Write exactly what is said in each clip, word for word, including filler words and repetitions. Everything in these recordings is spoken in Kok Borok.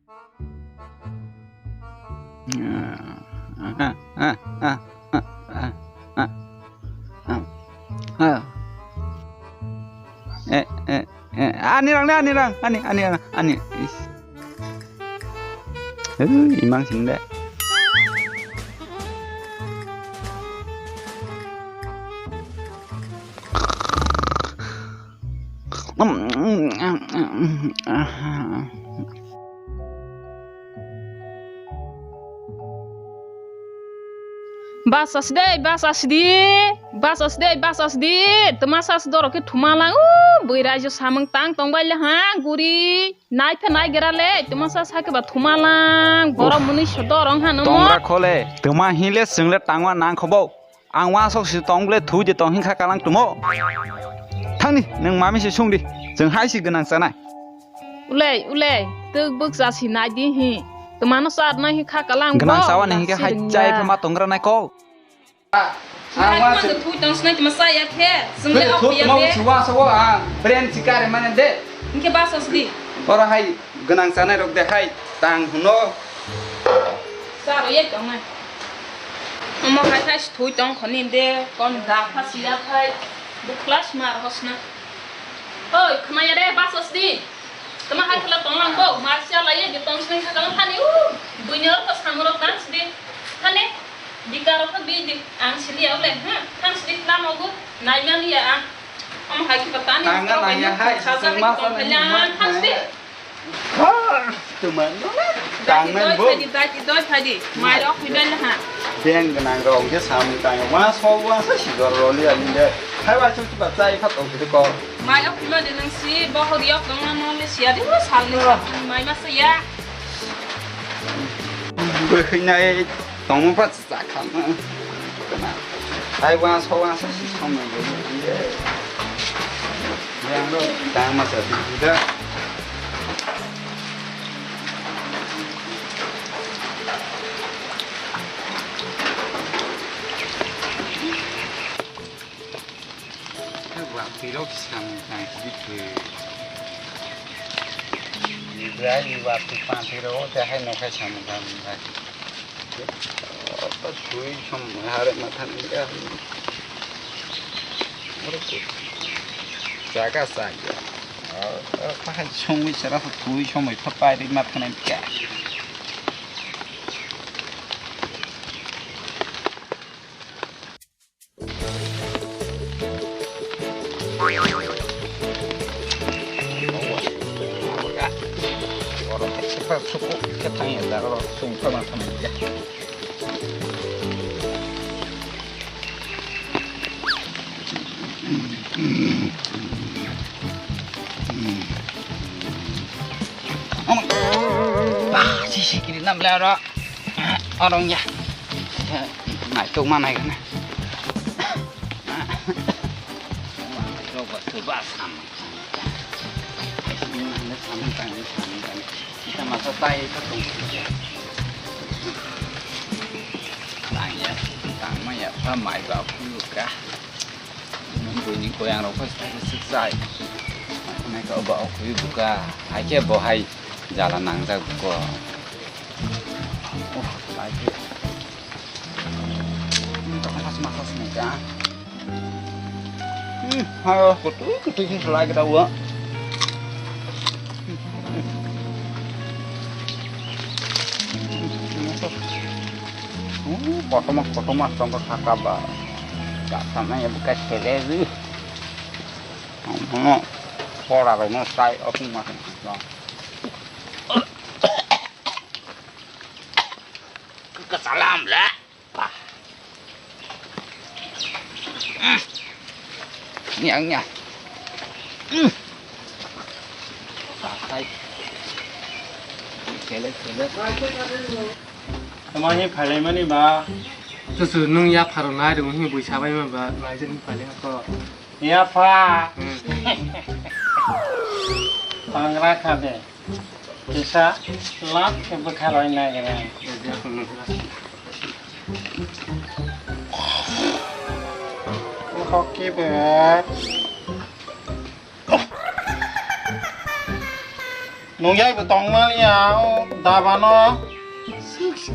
Eh, eh, eh, ani rang, ani rang, ani, ani rang, ani. Is. Ui, imang sing de. Bus asdi, bus asdi, bus asdi, bus asdi. Twma sas dorok khe thuma lang. O bwrwi raijak samung tang tong bai le ha guri. Nai khe nai gra le, twma sas hai khe ba thuma lang. Borok mwnwi so dorong ha nung. Tongra khole, twma hi le chwng le tangma nang khobo. Ang uansok si tong ble thui de tong hin kha kalang tumo. Thangni nwng mami si sung di. Chwng hai si gwnang chanai. Ulei, ulei, twk bwk cha si nai di hi. Twmano cha nai hi kha kalang. Gwnang bo, chawa ni hingke hai chai phe ma tongra nai ko. Ang uansok thui tong snai twma cha ya khe. Chwng le ok ya khe. Uansok ang brand si kare mane de. Hingke bus asdi. Oro hai gwnang chanai rok de hai tang hwno. Cha ro ye tongnai. Omo hai hai si thui tong khoni de, kon da pha siya phai, bukhla sma rw hosna. Oi, khna ya re, bus asdi. Tama hai khala tong lang bo, mar sia lai ye, tong sing kha kalang thani, u, buini rok samung rok tang sdi. Thani, bikar rok bi di, ang sili ya le, ha, tang sdi lama bu, nai man ya ang. Omo hai khe ba tani. Tangna nang ya hai, sajak tong ma tong sa nang khalang, ma tang sdi. Ha, teman. Tangmen bo. Doi phadi, doi phadi. Mai rok phi doi ha. Beng gwnang rok khe sam tang. Wa so wa sa si dor roli ani de. Hai wa chu ba chai kha to khe ko. Mai rok phi ma de nang si bo ho riok dong na no le sia de wa sal ni. Mai ma sa ya. Bo khinai tong ma pa. Sakha, ai uansuk uansuk si somoi bo nung ye. Yang ro tang masa di da. Wapwirok samung tang sidi khe. Ibra iwapwi panthiro o te hai nokhai samung tang bai. Thui som hare mathan ga. Jaga jaga. Pahai songwi sara thui somoi pha pai ri mathan ga. Bah, si sikiri nam le oro. Oro ya. Nai tok ma nai gana. Tok ba tu ba sam. Nang le sam tang, sam tang. Kita masa tai ka tong. Tang ya, tang ma ya, pa mai ba ku ka. Buini koyang rok phai sik sai. Nai ka ba o kui buka. Hai khe bo hai jala nangjak buko. Oh, hai khe. Ini tak khas masas nih ya. Hmm, ayo kutu kutu sih selai kita buat. Uh, kotomas kotomas tongkol saka ba. Gak sama ya buka sele sih. Ono pora rok no sai opung ma. Kesalam le. Yang ya. Sai. Sele sele. Tamani phalai mani ba. Susu nung ya pharo nai rung hi bui sabai ma ba nai jeng phalai ko. Ya pha. Pangra kha de. Kisa lap ke bwkha roi nai gana. Hoki be. Nungyai bo tongmani ya o dabano. Suk suk.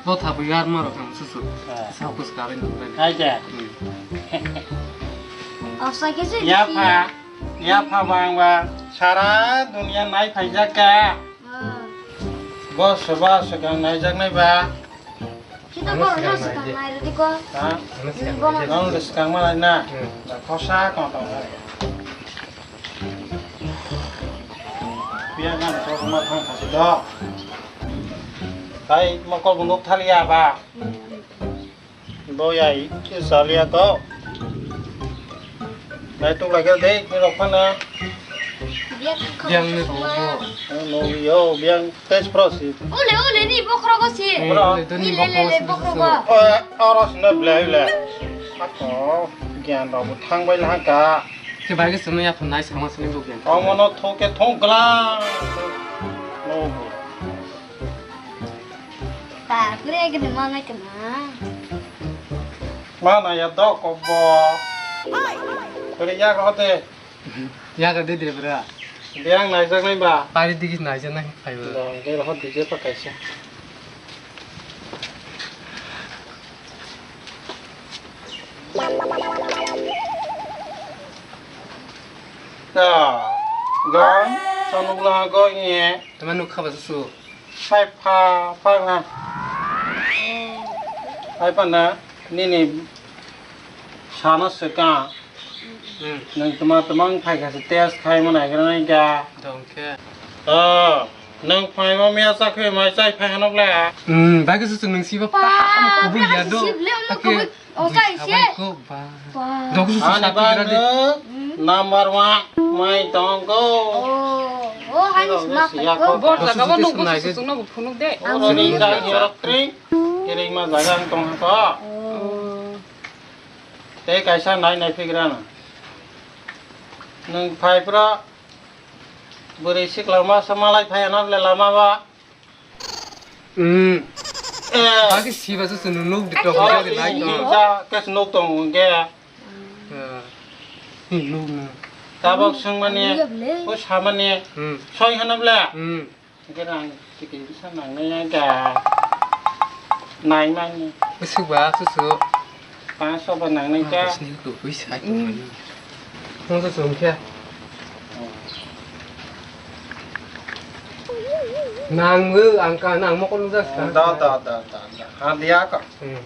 Bo thabu yar maro kang susu. Ah. Sakus karin. Hai de. Hmm. Osa ke se. Ya pha. Ya pha bang ba. Sara dunia nai phai jak ka. Ah. Bo soba sokang nai jak nai ba. Kita ano borok no sikang nai di. Sikang nai rwdi ko. Ha? Ano sikang bono nai di. Ang le sikang ma nai na. Hmm. Da khosa kong tong nai. Biya nang to ma thang pha si do. Tai mokol bunduk thali ya ba. Hmm. Bo ya i ke sali ya to. Nai tuk lagi de ni rok phana. Biang ni bo bo. No yo biang. Tei prosi. Ole, ole, ni bokhorogo si. Bro. Ni le, le, le, bokhorogo. O, oro sino ble, ble. Ako, gyan rok bo thang bai lang ka. Ke bai ke sino ya phun nai sama sini bo gyan. Omo no thok ke thok gla. No. Ta, kure ke ni ma ngai ke ma. Ma na ya do ko bo. Kure ya ko de. Yaga de debra. Biang naijaknai ba? Pari digi naijaknai phaibo. Dong, de rohor digi pa kaisa. Da, dong, sonugla go nye. Tama nuk khaba susu. Hai pha, pha na. Hai pha na, nini sana seka. Hmm. Nang tuma tuma ang phai kha se test khai mana kira nai ga. Dong khe. Oh, nang phai ma miya sa khe mai chai phai hano bla. Hmm, bagi su nang siba pa. Pa, kubui bagi ya do. Sib le, oke. Kubui, o kai se. Sabai ko ba. Pa. Dok su ani sa bang kira de. Number one mai tong ko. Oh, oh, hani sma ko. Bor jaga bo nunggu su sung nunggu phunuk de. Ang oro ni nunggu. Jang yorok tring. Kiring ma jaga ang tong ha to. Oh. Tei kaisa nai nai phigrana. Nwng phai phra bwrwi sikla masa malai phai ano le lama ba. Hmm. Eh. Bagi siba su sunu nuk di tok ja di nai to. Ja kes nuk tong ge. Eh. Ni nuk nuk. Tabok sungmani, o samani, hmm, soi hana bla. Hmm. Hwnkhe rang tiki bisa nangnai ya da. Nai mani. Bwswk ba, susu. Panso ba nangnai ka. Bwswk ni ko pui sai tongmani. Nung susu hwnkhe. Nangwi ang ka, nang mokol nujak sa. Da, da, da, da, da. Ha, dia ka. Hmm.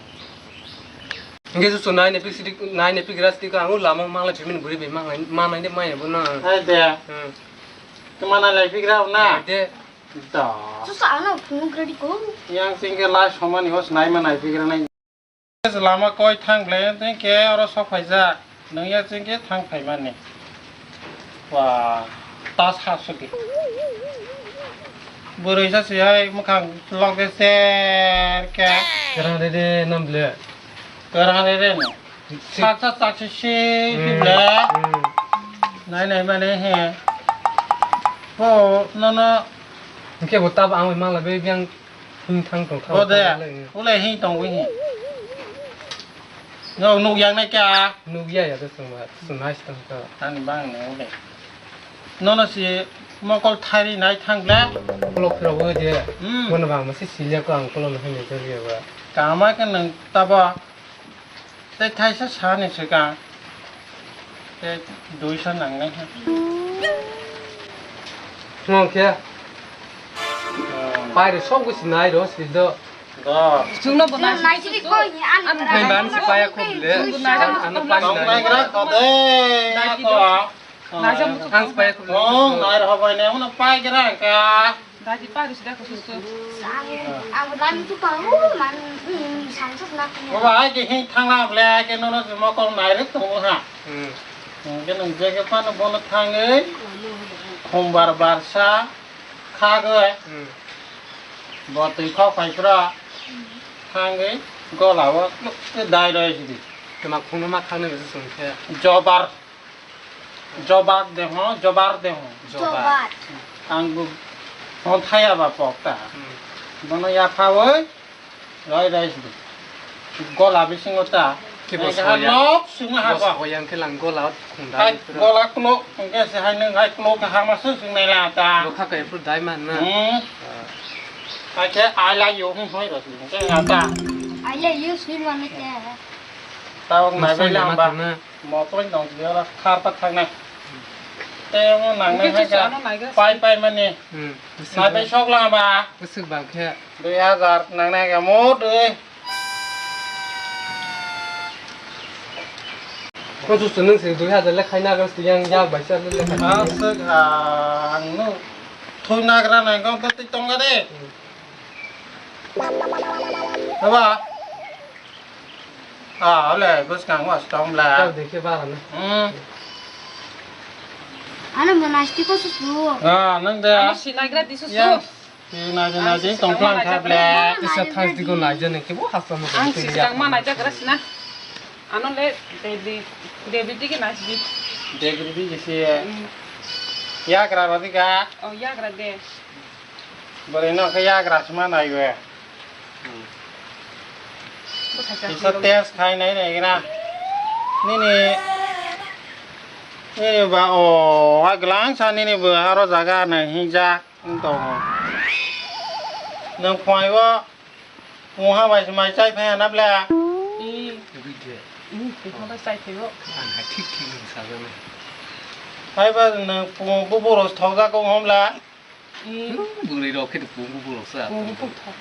Hwnkhe susu nai ne pik sidik, nai ne pik ras tik ang lama manglai payment buri bai manglai, manglai de maya bo na. Hai de. Hmm. Tuma nai lai pik rao na. Hai de. Da. Susu ano phunuk ready ko. Yang sing ke lai somani hos nai ma nai pik ra nai. Lama koi thang ble, teng ke oro sok phaijak. Nung ya sing ke thang phai mani. Wa, ta sa suki. Bwrwi sa si hai mukhang lok de ser ke. Kerang de de nam ble. Kerang de de no. Sak sak sak si si ble. Hmm. Nai nai mani he. Bo no no. Hwnkhe bo tab ang bai mangla be biang. Hing thang tong thang. Bo de. Thang le. Ule hing tong wi hing. No nuk yang nai kya? Nuk ya ya to sung ba. Sung nai tong to. Ani bang ne ule. Nono si mokol thari nai thang le. Kolok phiro bo de. Hmm. Bono bang ma si silya ko ang kolok no hini jori ya ba. Kama ke nang taba. Tei thaisa sani swkang. Tei duisa nangnai ha. Thwng khe. Hmm. Pairi sok bwsi nai ro, sil do. Do. Chwngno bo nai sidi koi ni ani. Ani ban si paya khum le. Ano pani nai. Tong nai gra kho de. Nai sidi. Ang pai ko. Oh, nai rw bai ne, uno pai gira ka. Daji pa ris da ko susu. Ang, ang lam tu pa, oh, man, mm, sang sak nak ni. Baba, ai ke hing thang la ble, ai ke nono si mokol nai rik tong ha. Hmm. Hmm, ke nung je ke pa no bono thang ei. Khumbar barsa, kha ge. Hmm. Bo twi khok phai pra. Thang ei, gola o, ke dai roi si di. Kema khungno ma khang ne bisi sung khe. Jobar. Jobak de ho, jobar de ho. Jobar. Ang bo hon thaya ba pok ta. Hmm. Bono ya pha oi, roi roi si. Gola bisingo ta. Khe bo soya. Lok sungna ha bo. Bo soya hwnkhe lang gola khungda. Hai gola kuno hwnkhe se hai nwng hai kuno kaham aswk swngnai la ta. Bo kha kai phuru dai man na. Hmm. Ah. Hai khe I love you hwn hoi ro hwnkhe la ta. I love you swi mani te. Tabok nai bai lang ba. Motor nong biya la khar pa thang nai. Te mo nang nai hai ka. Pai pai mani. Hmm. Nai bai sok lang ba. Bwswk bang khe. Dui hazar nang nai ka mo dui. Ko su su nung si dui hazar le khai na ga su yang ya bai sa le le khai. Ah, se ga ang no. Thoi na gra nai ko to ti tong ga de. Haba. Ah, ole bus kang was tong la. Ko de ke ba na. Hmm. Ano mo nasti ko su su. Ah, nang de. Ano si na gra di su su. Yang. Twi naidi naidi tongphlang kha ble. Tisa thang tiko naija nang kebo hasta mo. Ang twi si ya. Tang ma naija gra sina. Ano le Devi, Devi tiki nai si. Devi tiki si. Mm. Yagra rodi ka? Oh, yagra de. Bore no khe yagra sima nai we. Tisa test khai nai nai gra. Nini, nini ba o, a glang sa nini bo aro jaga nai hinja. Wng tongo. Nwng phunaio mungha bai se mai chai phai hana ble? Ee. Ee, mungha bai chai phaio. Ang hai thik thik nwng sajaknai. Haiba nwng pung bubu rok thokjak wng hom ble? Ee. Bwrwi rok khe pung bubu rok sa. Pung bubu thok.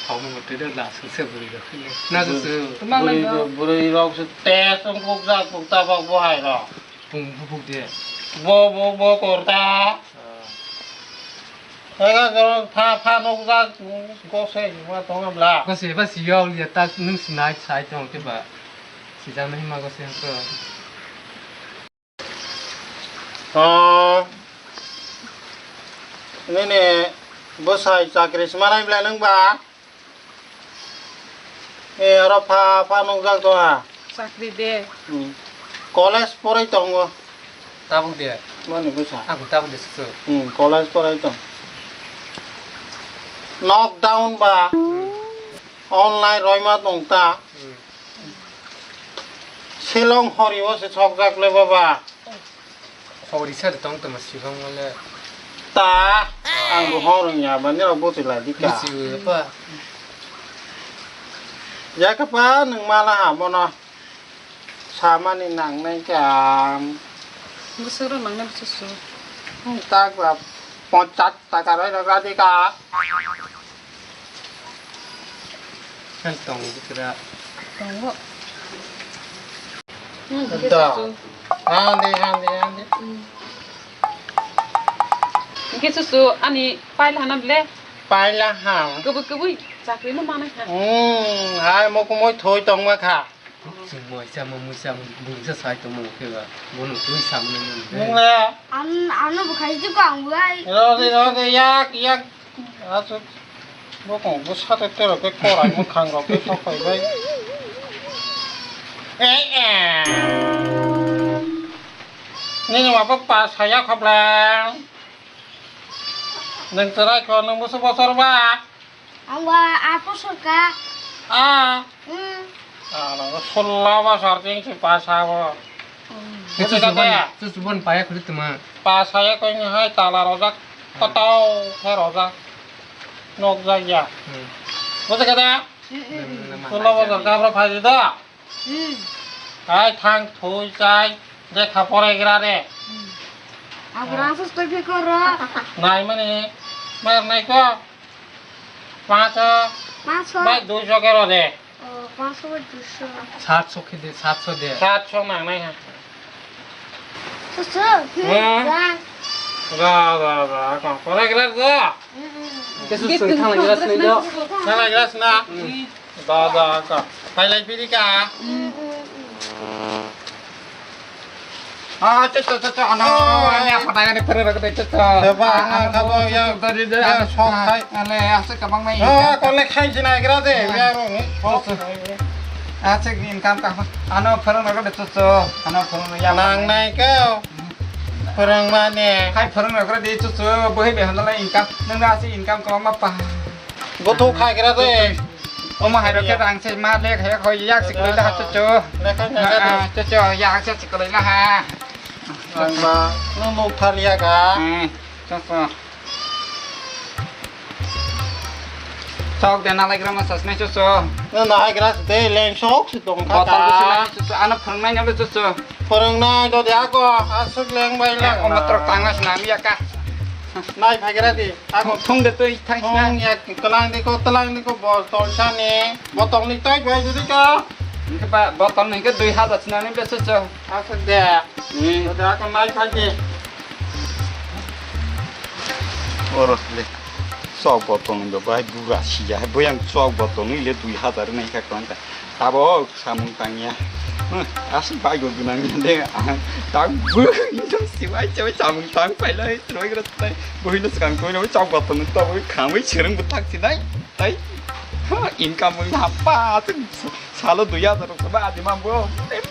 Thok mo twi da la sung se bwrwi rok khe. Na sung se. Bwrwi rok se tes wng kuk jak kuk ta bak bo hai rok. Pung bubu de. Bo bo bo korta. Ega jor pha pha nukjak, kose ma tong bla. Kose ba si yol ya ta nung sinai sai tong ke ba. Sijak nai ma kose ko. Oh. Nini bwsai chakri sima nai bla nung ba? E, oro pha, pha nukjak tong ha. Chakri de. Hmm. College porai tongo. Tabuk de. Mani bwsa. Aku tabuk de susu. Hmm, college porai tong. Lockdown ba. Hmm. Online roima tong ta. Hmm. Shillong hori o se sokjak le baba. Hori sa de tong tongma sibong le. Ta, ang bo hong rwngya, ba nirok bwtwi lai di ka. Bwtwi pa. Ya ka pa, nwng mala ha bono. Samani nangnai ka. Bwswk rok nangnai bwswk su. Tak ba ponchas taka roi rok ra di ka. Ang tongo bwkra. Tongo. Hmm, da. Hande, hande, hande. Hmm. Hingke susu ani paila hana bile? Paila ha. Kubui kubui chakri no manai ha. Hmm, hai mo kumui thoi tongma kha. Chumui chama mui chama bungsa sai tongma khe ba. Bono tui samne mani. Mung le. An, ano bukhai ju kang buai. Ro de, ro de, yak, yak. Aswk bokong bwsa te terok khe korai mwkhang rok khe sok phai bai. Eh, eh. Nini mabo pa saya khoblang. Nwng chwrai kho, nwng bwswk bosor ba? Ang ba aat bosor ka. Ah. Hmm. Ah, nang solla bosor ting si pa sa bo. Hmm. Itu Bosor ka suban, ya? Itu suban paya khuli tuma. Pa saya koi ni hai tala rojak, hmm, patau khe rojak. Nok jak ya. Hmm. Bosor ka da? Hmm, hmm. Solla bosor ka bro phai da. Hmm. Hai thang thui chai, lekha poraigra de. Hmm. Ang rang sus tui phi koro. Nai mani, mar nai ko. Pancho. Pancho. Bai duiso kero de. Oh, pancho bai duiso. Satso khe de, satso de. Satso nang nai ha. Susu, hmm, rang. Ra, ra, ra, ko. Poraigra de. Hmm, hmm. Ke susu thang lagi ras nai do. Thang lagi ras na. Hmm. Da, da, ka. Phai lai phiri ka. Ah, cha, cha, cha, cha, ano, oh, ani apa tanya ni pura raga de, cha, cha. Coba, ah, ah, kabo, ya, tadi de, ya, ah, sok, ah, hai. Ane, asa kabang nai. Oh, kole khai jina gra de, ya, ro, ni. Oh, so, so. Asa income ka, ano, pura raga de, cha, cha. Ano, pura ya. Nang nai ko. Pura mane. Hai, pura raga de, cha, cha. Bohi be handala income. Nang asa income ka ma pa. Goto khai gra de. Omo hai rok khe rang se ma lek he khoi yak sik lai la ha chu chu. Lekha nya Ah, ga ah, chu chu yak se sik lai la ha. Ang ba no muk thar ya ga. Hmm, chu chu. Sok de na lai gra ma sas ne chu chu. No na hai gra de leng sok si dong kha. Botol bu si lai chu chu. Ano phang nai na chu chu. Phwrwng nai do de ako asuk leng bai lang. Omo trok tang na sna mi ya ka. Nai phai gra di. Ako thung de twi thang sna. Thung ya tlang di ko, tlang di ko, botol sani. Botol ni tai bai di ka. Hingke ba botol ni hingke dui hazar sna ni beso cho. Asuk de. Hmm. Do de ako nai phai di. Oro le. Sok botol ni do bai bura si ya. Bo yang sok botol ni le dui hazar nai ka klang ka. Tabok samung tangya. Hmm, aswk baigo gwnang de ang. Tang bwrwi no sibai sibai samung tang pailai, sibai gra tai. Bwrwi no swkang twi no chok botol no tabok khamwi swrwng bwthak sinai. Tai. Ha, income wng happa, aswk salo dui hazar rok ba adi mambo. Em,